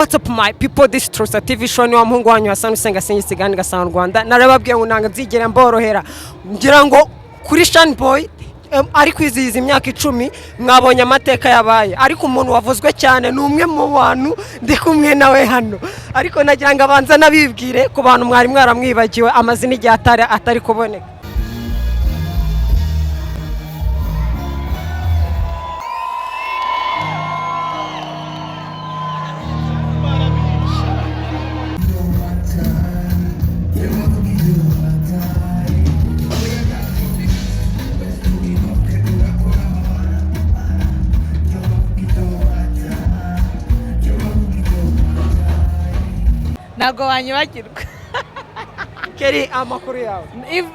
What's up, my people? This is Trust TV Show. Ni wa muhungu wanyu Hassan Usenga Singisi Gani Gasana Rwanda. Narababwiye ngo nanga nzigera mborohera. Ngira ngo kuri Shine Boy ari kwizihiza imyaka 10, mwabonye amateka yabaye, ariko umuntu wavuzwe cyane ni umwe mu bantu ndi kumwe nawe hano, ariko nagira ngo abanza nabibwire ku bantu mwari mwaramwibagiwe amazina igihe atari kuboneka. Ntabwo wanyibagirwa. Kelly, amakuru yawe?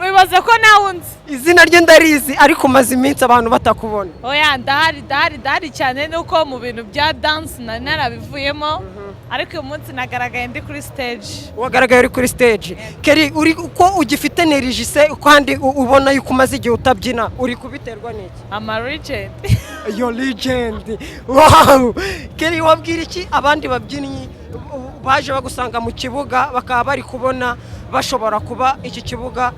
Ibaze ko nawe unzi. Izina rye ndarizi, ariko umaze iminsi abantu batakubona. Oya, ndahari, ndahari, ndahari cyane. Nuko mu bintu bya dance nari narabivuyemo, ariko uyu munsi nagaragaye ndi kuri stage. Wagaragaye uri kuri stage. Kelly, uri uko ugifite energy se kandi ubona yuko umaze igihe utabyina, uri kubiterwa n'iki? Ama legend. Yo, legend, wow! Kelly, wabwira iki abandi babyinnyi baje bagusanga mu kibuga, bakaba bari kubona bashobora kuba iki kibuga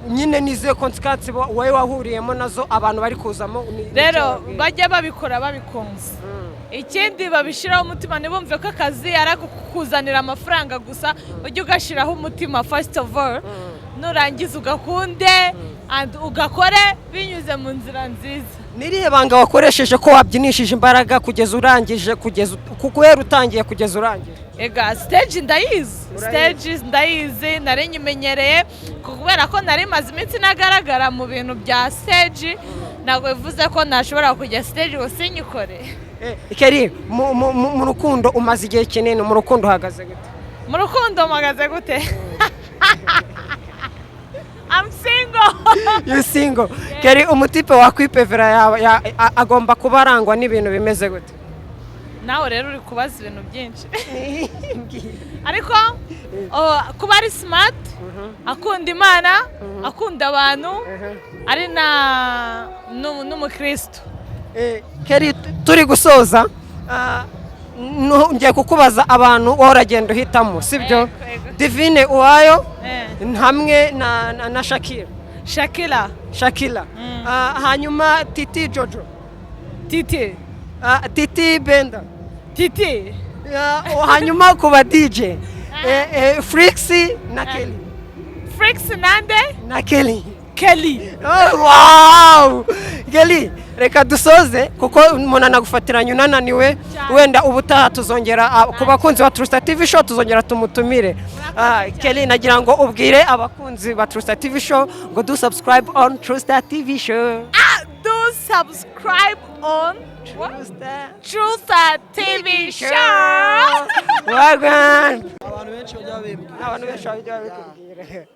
nyine n'izihe consequences wowe wahuriyemo nazo, abantu bari kuzamo Rero icyo wabwira? Bajya babikora babikunze. Ikindi, babishyiraho umutima, ntibumve ko akazi ari kukuzanira amafaranga gusa. Ujye ugashyiraho umutima first of all, nurangiza ugakunde and ugakore binyuze mu nzira nziza. Nirihe banga wakoresheje ko wabyinishije imbaraga kugeza urangije, kugeza guhera utangiye kugeza urangije? Ega, stage ndayizi. Urayizi. Stage ndayizi, nari nyimenyereye. Kubera ko nari maze iminsi nagaragara mu bintu bya stage, ntabwo bivuze ko ntashobora kujya stage ngo sinyikore. Kelly, mu rukundo umaze igihe kinini mu rukundo, uhagaze gute? Mu rukundo mpagaze gute? I'm single. You single. Kelly, umutipe wakwipevera agomba kuba arangwa n'ibintu bimeze gute? Nawe rero uri kubaza ibintu byinshi, ariko oh, kuba ari smart, akunda Imana, akunda abantu, ari na n'umukristo. Kelly, turi gusoza, ngiye kukubaza abantu wowe uragenda uhitamo, sibyo? Yego, yego. Divine Uwayo hamwe na Shakira. Shakira. Shakira. Hanyuma Titi Jojo? Titi. Titi Benda? Titi. Hanyuma ku ba DJ, Flix na Kelly? Flix nande? Na Kelly. Kelly. Oh, wow! Kelly, reka dusoze kuko umuntu anagufatiranye unananiwe. Cyane. Wenda ubutaha tuzongera, ku bakunzi ba True TV Show, tuzongera tumutumire. Kelly, nagira ngo ubwire abakunzi ba True TV Show ngo do subscribe on True TV Show. Ah, do subscribe on what? True Star TV Show. Wagwan. Abantu benshi bajya babimbwira. Abantu benshi bajya babikubwira.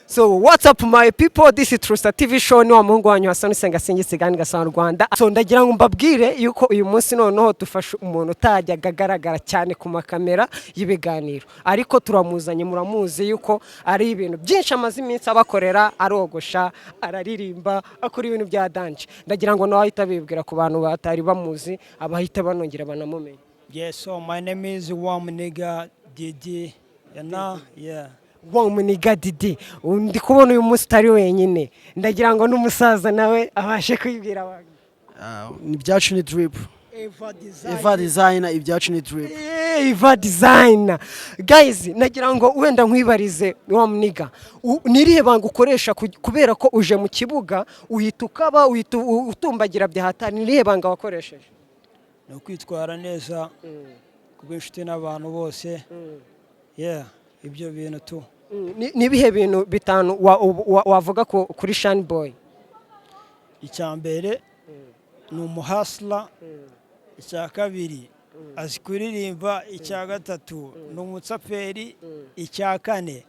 So what's up, my people? This is True Star TV Show. Ni wa muhungu wanyu Hassan Usenga Singisi Gani Gasana Rwanda. So ndagira ngo mbabwire yuko uyu munsi noneho dufashe umuntu utajyaga agaragara cyane ku makamera y'ibiganiro, ariko turamuzanye. Muramuzi yuko ari ibintu byinshi amaze iminsi abakorera: arogosha, araririmba, akora ibintu bya danger. Ndagira ngo nawe ahita abibwira ku bantu batari bamuzi, abahita banongera banamumenya. Yes, so my name is Wamuniga Didi. You know? Yeah. Wa muniga Didi, ndi kubona uyu munsi utari wenyine. Ndagira ngo n'umusaza nawe abashe kwibwira abantu. Ibyacu ni drip. Eva Designer, ibyacu ni drip. Eva Designer. Guys, nagira ngo wenda nkwibarize, wa muniga, nirihe banga ukoresha kubera ko uje mu kibuga uhita ukaba uhita utumbagira bya hatari? Nirihe banga wakoresheje? Ni ukwitwara neza, kuba inshuti n'abantu bose. Yeah, ibyo bintu tu. Ni ibihe bintu bitanu wavuga kuri Shine Boy? Icya mbere ni umuhustler, icya kabiri azi kuririmba, icya gatatu ni umutsaperi, icya kane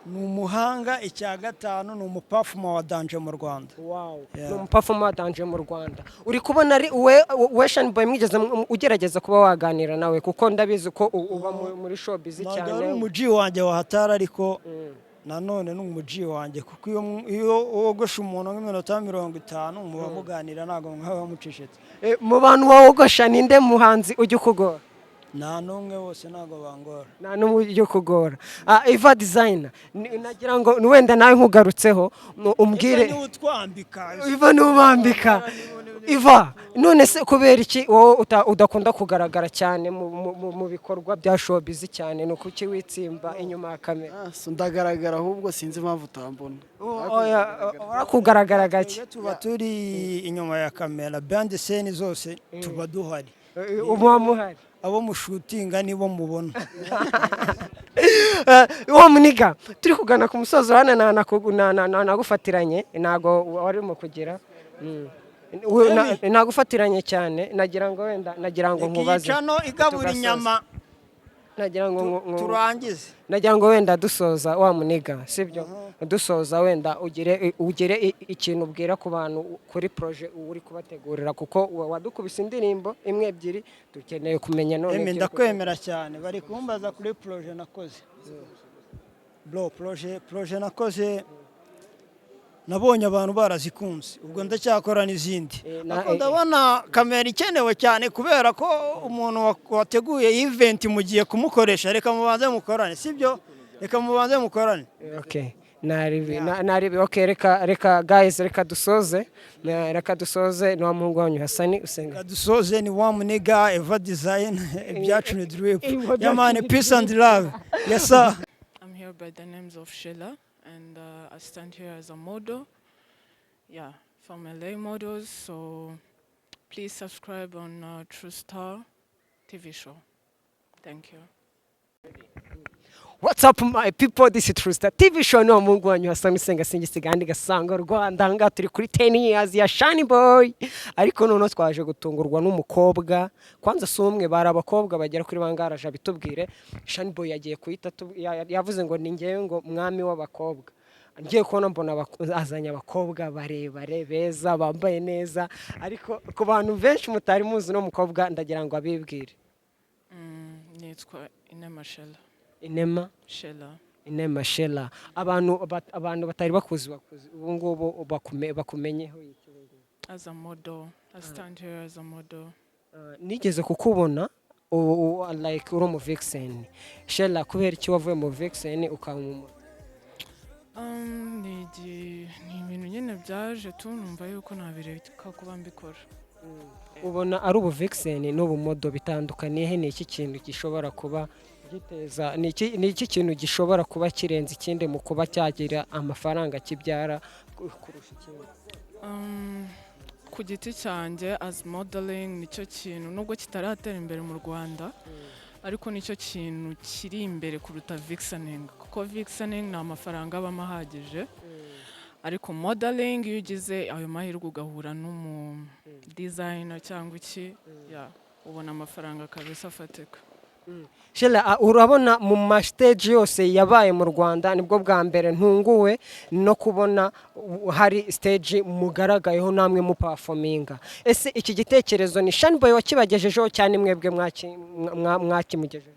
ni umuhanga, icya gatanu ni umuperformer wa danger mu Rwanda. Yeah. Ni umuperformer wa danger mu Rwanda. Uri kubona ari we Shine Boy mwigeze ugerageza kuba waganira nawe? Kuko ndabizi ko uba muri showbiz Ntabwo ari cyane. umuji wanjye wahatara, ariko nanone ni umuji wanjye, kuko iyo wogosha umuntu nk'iminota 50 muba muganira, ntabwo mwaba mucecetse. Mu bantu wogosha, ninde muhanzi ujya ukugora? Nta n'umwe, bose ntabwo bangora. Nta n'umwe ujya kugora. Eva Designer, nagira ngo wenda nawe nkugarutseho, umbwire. Niwe utwambika. Iva n'ubambika. Iva, none se kubera iki wowe udakunda kugaragara cyane mu bikorwa bya showbiz cyane? Ni ukuki witsimba inyuma ya kamera? Ah, so ndagaragara, ahubwo sinzi impamvu utambona. Oya, urakugaragara gake. Twebwe tuba turi inyuma ya kamera, behind scene zose tuba duhari. Uba muhari. Abo mushutinga nibo mubona. Uwo muniga turi kugana ku musozo hano, nagufatiranye, ntago warimo kugira. Nagufatiranye cyane, nagira ngo wenda nagira ngo nkubaze. Ikiyicano igabura Tugasoza. inyama. Nagira ngo Turangize. Nagira ngo wenda dusoza, wa muniga, sibyo, dusoza wenda ugire ikintu ubwira ku bantu kuri projet uri kubategurira, kuko wadukubise indirimbo imwe, ebyiri, dukeneye kumenya none Emi, ibyo uri ndakwemera cyane. Bari kumbaza kuri projet nakoze, bro. Projet nakoze nabonye abantu barazikunze, ubwo ndacyakora n'izindi. Ariko ndabona kamera ikenewe cyane, kubera ko umuntu wateguye event mugiye kumukoresha. Reka mubanze mukorane, sibyo? Reka mubanze mukorane. Okay, naribi naribi. Okay, reka guys, reka dusoze. Reka dusoze. Ni wa muhungu wanyu Hasani Usenga. Reka dusoze. Ni wa muniga Eva Design, ibyacu ni drip. Ibyacu Yeah man, ni peace and love, yes sir. I'm here by the names of Sheila, and I stand here as a model. Yeah, from LA Models. So please subscribe on True Star TV show. Thank you. What's up, my people? This is True Star TV show. Ni wa muhungu wanyu Hasani Usenga Singisiga Gasanga Rwanda. Ahangaha turi kuri 10 years ya Shani Boy, ariko noneho twaje gutungurwa n'umukobwa. Kwanza si umwe, bari abakobwa bagera kuri bangahe? Araje abitubwire. Shani Boy yagiye kuhita yavuze ngo ni ngewe ngo mwami w'abakobwa. Ngiye kubona mbona azanye abakobwa barebare, beza, bambaye neza. Ariko ku bantu benshi mutari muzi uno mukobwa, ndagira ngo abibwire. Nitwa Inema Sheila. Inema Sheila. Inema Shela. Abantu batari bakuzi ubu ngubu bakumenyeho iki ubu ngubu? As a model. I stand here as a model. Nigeze kukubona ubu like uri umu vixen. Shela, kubera iki wavuye mu vixen ukaba umu Ni ibintu nyine byaje tu, numva yuko nabireka kuba mbikora. Ubona ari ubu vixen n'ubu model bitandukaniye he? Ni iki kintu gishobora kuba giteza, ni iki kintu gishobora kuba kirenze ikindi mu kuba cyagira amafaranga kibyara kurusha ikindi? Ku giti cyanjye, as modeling nicyo kintu, nubwo kitaratera imbere mu Rwanda, ariko nicyo kintu kiri imbere kuruta vixening, kuko vixening ni amafaranga abamo ahagije, ariko modeling iyo ugize ayo mahirwe ugahura n'umu designer cyangwa iki, yeah, ubona amafaranga kabisa afatika. Shela, urabona mu ma stage yose yabaye mu Rwanda, nibwo bwa mbere ntunguwe no kubona hari stage mugaragayeho namwe mu performinga. Ese iki gitekerezo ni Shani Boy wakibagejejeho cyane, mwebwe mwakimugejejeho?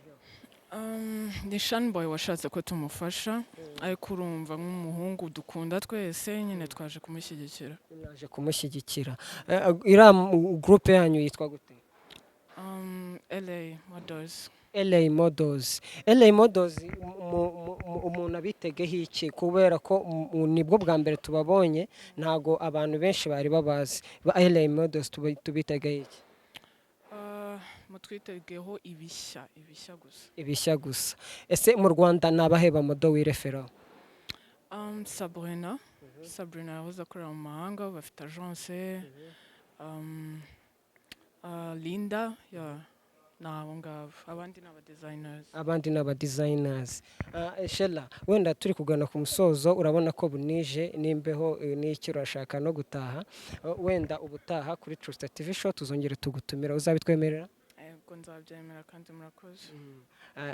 Ni Shani Boy washatse ko tumufasha, ariko urumva nk'umuhungu dukunda twese nyine twaje kumushyigikira. Mwaje kumushyigikira. Iriya groupe yanyu yitwa gute? LA Models. LA Models. LA Models, umuntu abitegeho iki? Kubera ko nibwo bwa mbere tubabonye, ntago abantu benshi bari babazi. Ba LA Models tubitegeho iki? Mutwitegeho ibishya, ibishya gusa. Ibishya gusa. Ese mu Rwanda ni abahe ba model wireferaho? Sabrina. Sabrina yahoze akorera mu mahanga, bafite agence. Linda, yeah, ni abo ngabo. Abandi ni aba designers. Abandi ni aba designers. Shela, wenda turi kugana ku musozo, urabona ko bunije n'imbeho, n'iki, urashaka no gutaha. Wenda ubutaha kuri True Star TV show tuzongera tugutumira, uzabitwemerera? Yego, nzabyemera kandi murakoze.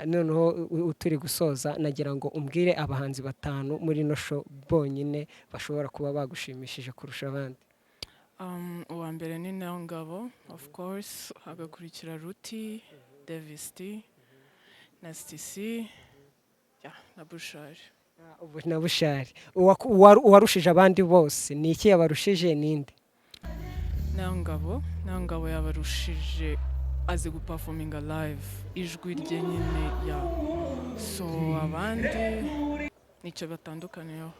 Noneho turi gusoza, nagira ngo umbwire abahanzi batanu muri ino show bonyine bashobora kuba bagushimishije kurusha abandi. Uwa mbere ni Ngabo, of course, hagakurikira Ruti, Davis D, na STC, yeah, na Bushari. Ubu na Bushari. Uwarushije abandi bose ni iki? Yabarushije ninde? Ngabo yabarushije. Azi guperforminga live, ijwi rye nyine ya. So abandi nicyo batandukaniyeho.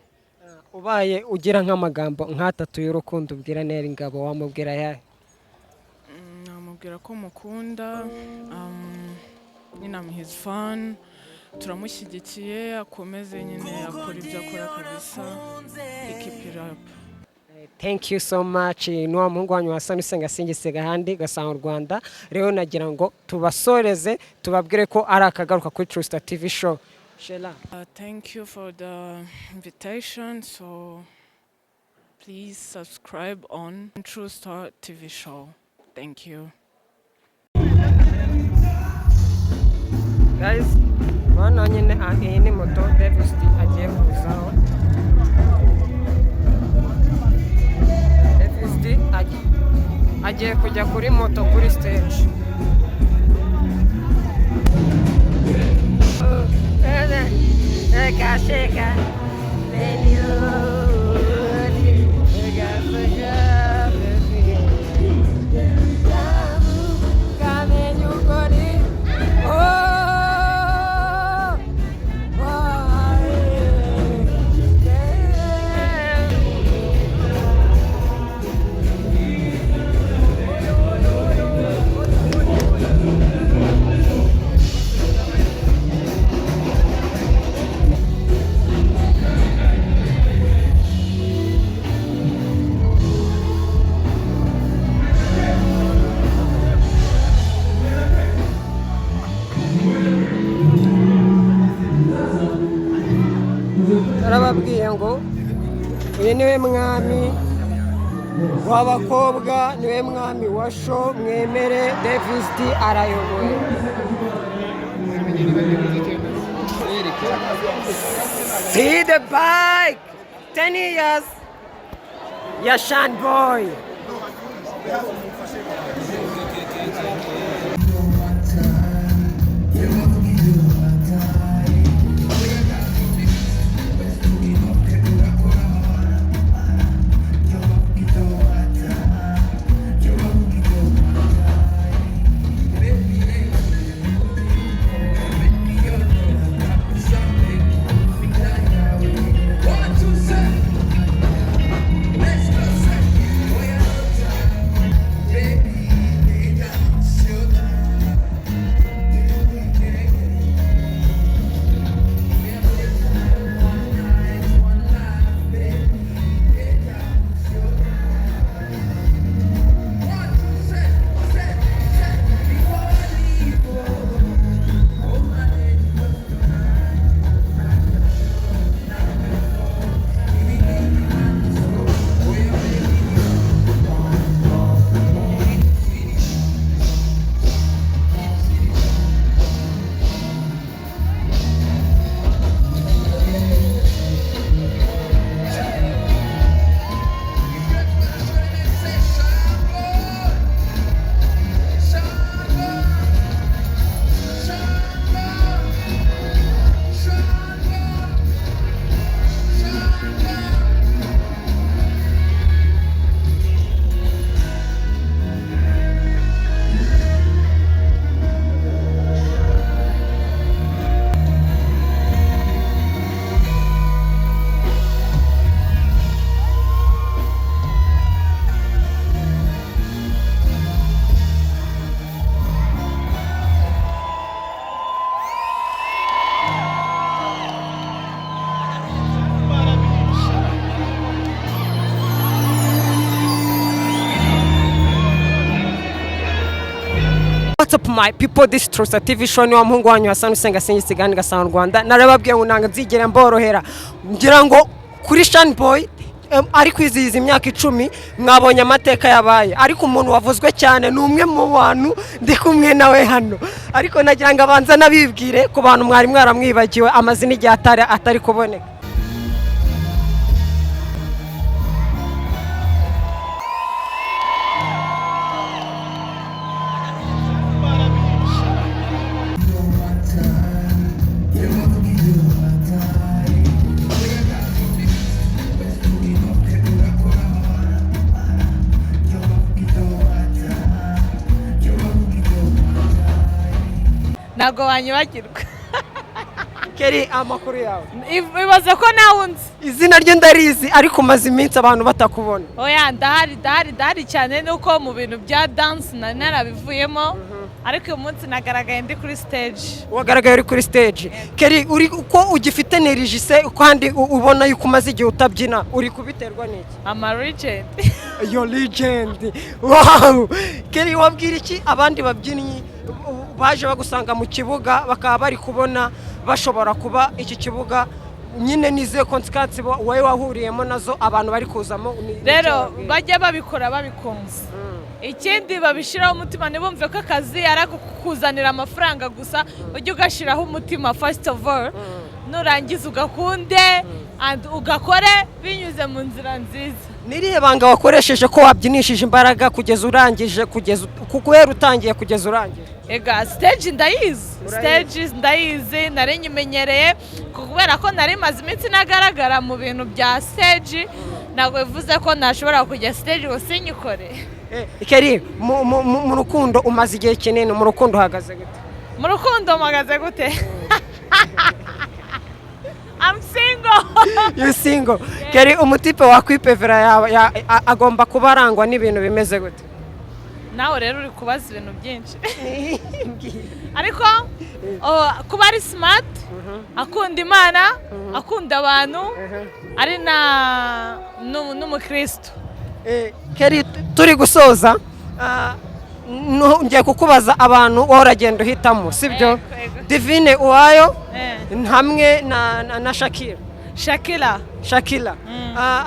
Ubaye ugira nk'amagambo nk'atatu y'urukundo ubwira Nel Ngabo, wamubwira ayahe? Namubwira ko mukunda, nyine am his fan, turamushyigikiye, akomeze nyine akora ibyo akora kabisa, keep it up. Thank you so much. Ni wa muhungu wanyu Hassan Usenga Singisiga ahandi Gasabo Rwanda. Rero nagira ngo tubasoreze, tubabwire ko ari akagaruka kuri True Star TV Show. Shela. Thank you for the invitation. So please subscribe on True Star TV Show. Thank you. Guys, bano nyine, iyi ni moto Davis D agiye kuzaho. Davis D agiye kujya kuri moto kuri stage. Sheka sheka. Sheka sheka. Kamenya ukuri. Oh! Oh, yeah. Narababwiye ngo uyu niwe mwami w'abakobwa, niwe mwami wa show. Mwemere, Davis D arayoboye. See the bike, 10 years ya Shan Boy. What's up, my people? This is True Star TV Show. Ni wa muhungu wanyu Hassan Usenga Singisiga Gasabo Rwanda. Narababwiye ngo nanga nzigera mborohera. Ngira ngo kuri Shan Boy ari kwizihiza imyaka 10, mwabonye amateka yabaye, ariko umuntu wavuzwe cyane ni umwe mu bantu ndi kumwe nawe hano, ariko nagira ngo abanza nabibwire ku bantu mwari mwaramwibagiwe amazina igihe atari kuboneka. Ntabwo wanyibagirwa. Kelly, amakuru yawe? Ibaze ko nawe unzi. Izina rye ndarizi, ariko umaze iminsi abantu batakubona. Oya, ndahari, ndahari, ndahari cyane. Nuko mu bintu bya dance nari narabivuyemo, ariko uyu munsi nagaragaye ndi kuri stage. Wagaragaye uri kuri stage. Kelly, uri uko ugifite energy se kandi ubona yuko umaze igihe utabyina, uri kubiterwa n'iki? Ama legend. Yo, legend, wow! Kelly, wabwira iki abandi babyinnyi baje bagusanga mu kibuga, bakaba bari kubona bashobora kuba iki kibuga nyine n'izihe consequences wowe wahuriyemo nazo, abantu bari kuzamo ni Rero icyo wabwira? bajye babikora babikunze. Ikindi, babishyiraho umutima, ntibumve ko akazi ari ako kukuzanira amafaranga gusa. Ujye ugashyiraho umutima first of all, nurangiza ugakunde and ugakore binyuze mu nzira nziza. Ni irihe banga wakoresheje ko wabyinishije imbaraga kugeza urangije, kugeza guhera utangiye kugeza urangije? Ega, stage ndayizi. Urayizi. Stage ndayizi, nari nyimenyereye. Kubera ko nari maze iminsi nagaragara mu bintu bya stage, ntabwo bivuze ko ntashobora kujya stage ngo sinyikore. Kelly, mu rukundo, umaze igihe kinini mu rukundo, uhagaze gute? Mu rukundo mpagaze gute? I'm single. You single. Kelly, umutipe wakwipevera agomba kuba arangwa n'ibintu bimeze gute? Nawe rero uri kubaza ibintu byinshi, ariko oh, kuba ari smart, akunda Imana, akunda abantu, ari na n'umukristo. Kelly, turi gusoza, ngiye kukubaza abantu wowe uragenda uhitamo, sibyo? Yego, yego. Divine Uwayo hamwe na Shakira. Shakira. Shakira.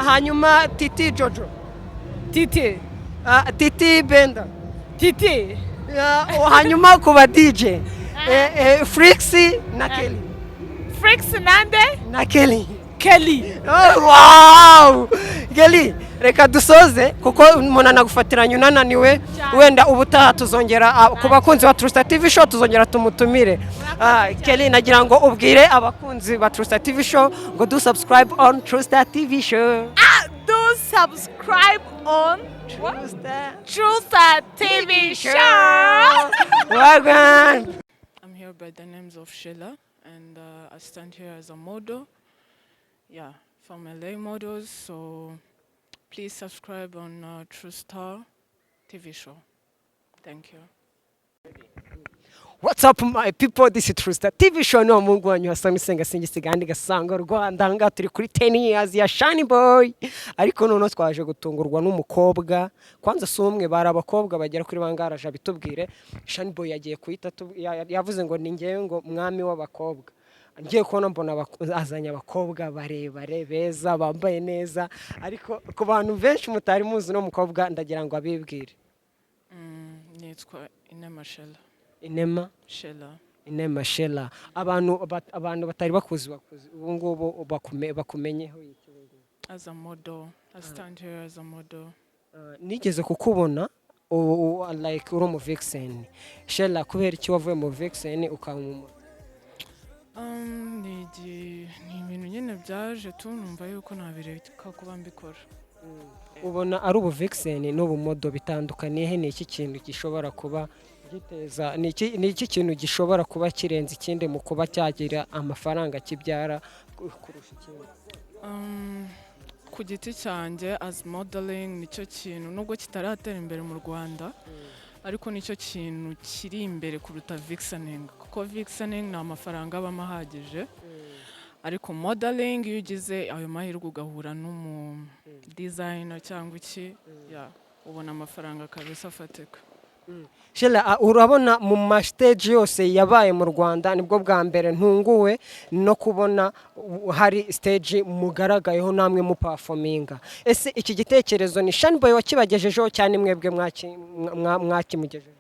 Hanyuma Titi Jojo. Titi. Titi Benda. Titi. Hanyuma ku ba DJ, Flix na Kelly. Flix nande? Na Kelly. Kelly. Oh, wow! Kelly, reka dusoze kuko umuntu anagufatiranya unananiwe. Cyane. Wenda ubutaha tuzongera, ku bakunzi ba True TV Show, tuzongera tumutumire. Kelly, nagira ngo ubwire abakunzi ba True TV Show ngo do subscribe on True TV Show. Do subscribe on what? True True TV Show. Wagwan. I'm here by the names of Sheila, and I stand here as a model. Yeah, from LA Models. So please subscribe on True Star TV show. Thank you. What's up, my people? This is True Star TV Show, no mungu wanyu Hassan Senga Singisiga Gasanga Rwanda. Ngaha turi kuri 10 years ya Shine Boy, ariko noneho twaje gutungurwa n'umukobwa. Kwanza si umwe, bari abakobwa bagera kuri bangaraje bitubwire. Shine Boy yagiye kuhita yavuze ngo ni ngewe ngo mwami w'abakobwa. Ngiye kubona mbona azanye abakobwa barebare, beza, bambaye neza. Ariko ku bantu benshi mutari muzi uno mukobwa, ndagira ngo abibwire. Nitwa Inema Sheila. Inema? Sheila. Inema Shela. Abantu batari bakuzi ubu ngubu bakumenyeho iki ubu ngubu? As a model. I stand here as a model. Nigeze kukubona like uri umu vixen. Shela, kubera iki wavuye mu vixen ukaba umu Ni ibintu nyine byaje tu, numva yuko nabireka kuba mbikora. Ubona ari ubu vixen n'ubu model bitandukaniye he? Ni iki kintu gishobora kuba giteza, ni iki kintu gishobora kuba kirenze ikindi mu kuba cyagira amafaranga kibyara kurusha ikindi? Ku giti cyanjye, as modeling nicyo kintu, nubwo kitaratera imbere mu Rwanda, ariko nicyo kintu kiri imbere kuruta vixening, kuko vixening ni amafaranga abamo ahagije, ariko modeling iyo ugize ayo mahirwe ugahura n'umu designer cyangwa iki, ya ubona amafaranga kabisa afatika. Shela, urabona mu ma stage yose yabaye mu Rwanda, nibwo bwa mbere ntunguwe no kubona hari stage mugaragayeho namwe mu performinga. Ese iki gitekerezo ni Shine Boy wakibagejejeho cyane, mwebwe mwakimugejejeho?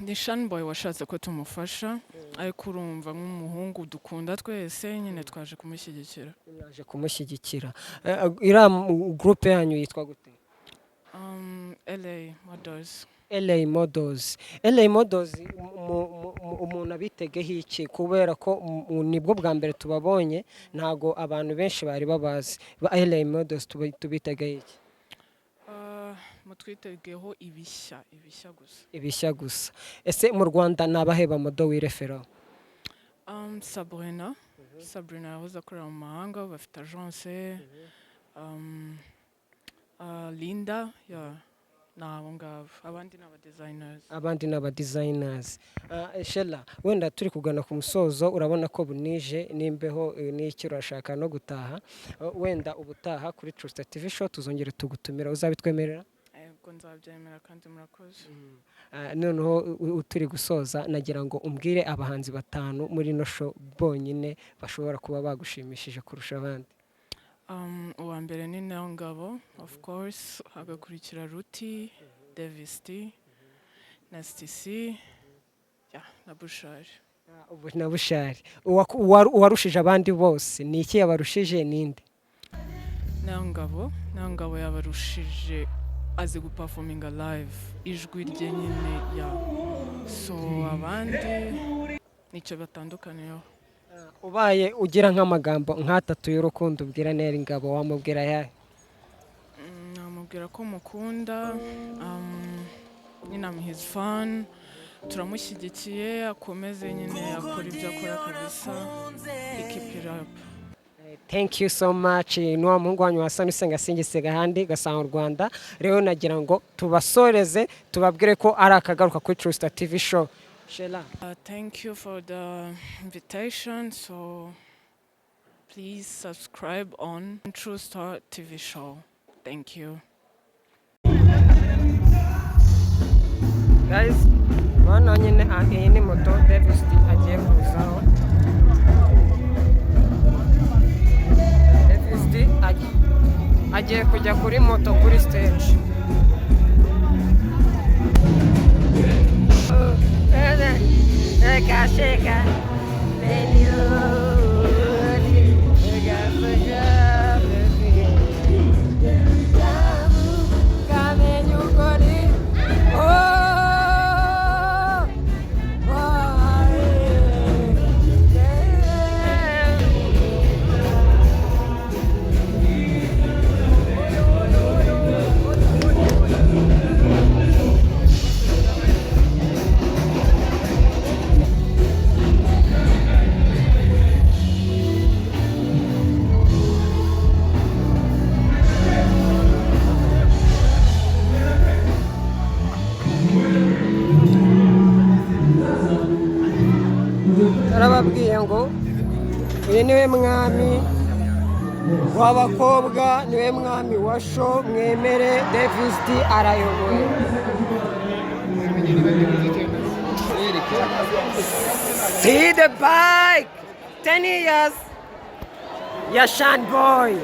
Ni Shine Boy washatse ko tumufasha, ariko urumva nk'umuhungu dukunda twese nyine twaje kumushyigikira. Mwaje kumushyigikira. Iriya groupe yanyu yitwa gute? LA Models. LA Models. LA Models, umuntu abitegeho iki? Kubera ko nibwo bwa mbere tubabonye, ntago abantu benshi bari babazi. Ba LA Models tubitegeho iki? Mutwitegeho ibishya, ibishya gusa. Ibishya gusa. Ese mu Rwanda ni abahe ba model wireferaho? Sabrina. Sabrina yahoze akorera mu mahanga, bafite agence. Linda, yeah, ni abo ngabo. Abandi ni aba designers. Abandi ni aba designers. Shella, wenda turi kugana ku musozo, urabona ko bunije n'imbeho, n'icyo urashaka no gutaha. Wenda ubutaha kuri True TV Show tuzongera tugutumira, uzabitwemerera? Yego, nzabyemera kandi murakoze. Noneho turi gusoza, nagira ngo umbwire abahanzi batanu muri ino show bonyine bashobora kuba bagushimishije kurusha abandi. Uwa mbere ni Nel Ngabo, of course, hagakurikira Ruti, Davis D, Nasty C, yeah, na Bushali. Ubu na Bushali. Uwarushije abandi bose ni iki? Yabarushije ninde? Nel Ngabo, Nel Ngabo yabarushije, azi guperforminga live, ijwi rye nyine ya so abandi nicyo batandukaniyeho. Ubaye ugira nk'amagambo nk'atatu y'urukundo ubwira Nel Ngabo, wamubwira ayahe? Namubwira ko mukunda, nyine am his fan, turamushyigikiye, akomeze nyine akora ibyo akora kabisa, keep it up. Thank you so much. Ni wa muhungu wanyu wasa n'usenga singisiga ahandi gasanga u Rwanda. Rero nagira ngo tubasoreze, tubabwire ko ari akagaruka kuri True Star TV Show. Shella. Thank you for the invitation. So please subscribe on True Star TV Show. Thank you. Guys, bano nyine, iyi ni moto Davis D agiye kuzaho. Davis D agiye kujya kuri moto kuri stage. Reka sheka. Kamenya ukuri. Oh, oh, yeah. Narababwiye ngo uyu niwe mwami w'abakobwa, niwe mwami wa show. Mwemere, Davis D arayoboye. See the bike, 10 years ya Shan Boy.